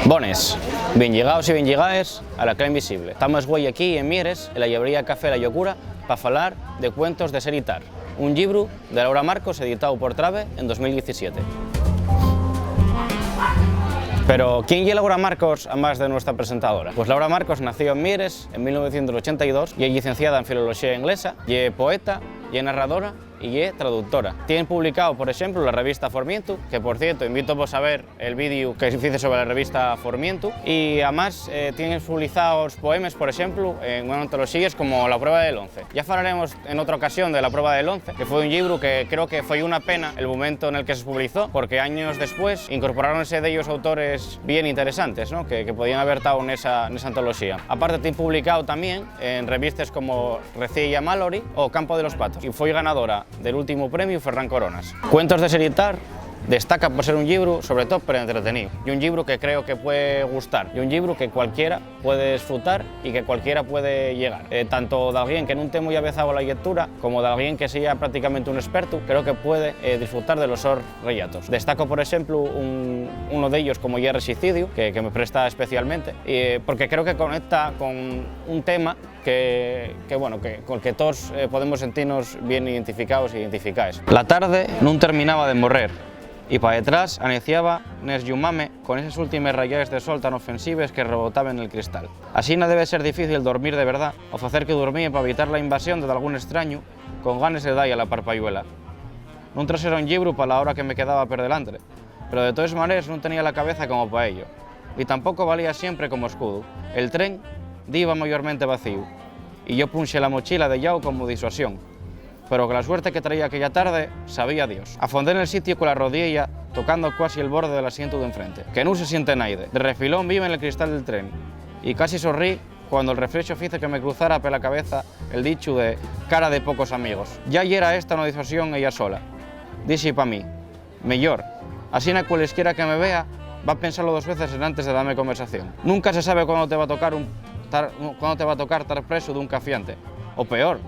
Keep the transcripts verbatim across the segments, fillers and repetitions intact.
Bones, bien llegaos y bien llegaes a La Cla Invisible. Tamos güei aquí en Mieres, en la llibrería Café La Llocura, pa falar de Cuentos de Ser y Tar, un llibru de Laura Marcos editáu por Trabe en dos mil diecisiete. Pero, ¿quién ye Laura Marcos, amás de nuestra presentadora? Pues Laura Marcos nació en Mieres en mil novecientos ochenta y dos, ye llicenciada en Filoloxía Inglesa, ye poeta, ye narradora y ye traductora. Tien publicao, por exemplu, la revista Formientu, que, por cierto, invítovos a ver el vídeo que fice sobre la revista Formientu, y amás, eh, tien publicaos poemes, por exemplu, en unes antoloxíes como La Prueba del Once. Ya falaremos en otra ocasión de La Prueba del Once, que foi un llibru que creo que foi una pena el momento en el que se publicó, porque años después incorporáronse dellos autores bien interesantes, ¿no? Que, que podían haber tao nesa, nesa antoloxía. Aparte, tien publicao tamién en revistes como Recieya Mallory o Campo de los Patos, y foi ganadora del últimu premiu Ferran Coronas. Cuentos de Ser y Tar destaca por ser un llibru, sobre too, per entreteníu. Ye un llibru que creo que puede gustar, ye un llibru que cualquiera puede esfrutar y que cualquiera puede llegar. Eh, tanto d'alguien que nun temo ya avezao a la llectura, como d'alguien que sea prácticamente un expertu, creo que puede, eh, disfrutar de los sos rellatos. Destaco, por exemplu, un, uno d'ellos como ye Rexicidiu, que, que me presta especialmente, eh, porque creo que conecta con un tema que, que, bueno, que, col que toos, eh, podemos sentirnos bien identificaos y identificaes. La tarde nun terminaba de morrer, y pa detrás aneciaba n'esllumbame con eses últimes rayaes de sol tan ofensives que rebotaben nel cristal. Asina debe ser difícil dormir de verdá, o facer que durmíe pa evitar la invasión de dalgún estrañu con ganes de da-y a la parpayuela. Nun traxera un llibru pa la hora que me quedaba per delantre, pero de toes maneres nun tenía la cabeza como pa ello, y tampoco valía siempre como escudu. El tren diba mayormente vacíu, y yo punxé la mochila de llau como disuasión, pero que la suerte que traía aquella tarde, sabía Dios. Afondé nel sitiu cola rodiella tocando cuasi el borde del asientu d'enfrente. Que nun se siente naide. De refilón vive nel cristal del tren, y casi sorrí cuando el reflexo fizo que me cruzara pela cabeza el dichu de "cara de pocos amigos". Ya yera esta una disuasión ella sola. Dixi pa mí, "Meyor, asina cualesquiera que me vea va pensalo dos veces enantes de dame conversación". Nunca se sabe cuándo te va tocar un, tar, cuándo te va tocar tar presu d'un cafiante. O peor,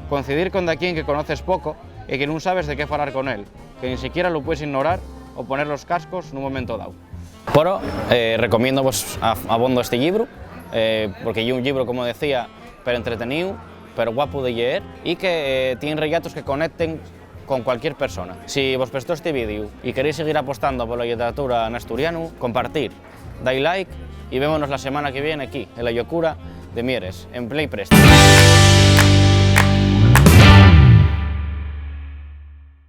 coincidir con daquién que conoces poco y que nun sabes de qué falar con él, que ni siquiera lu puedes ignorar o poner los cascos nun momento dao. Poro, eh, recomiéndovos a, abondo este llibru, eh, porque ye un llibru, como decía, per entreteníu, per guapu de lleer, y que, eh, tien rellatos que conecten con cualquier persona. Si vos prestó este vídeo y queréis seguir apostando pola lliteratura n'asturianu, compartir, dai like, y vémonos la semana que viene aquí, en La Llocura de Mieres, en Play Presta.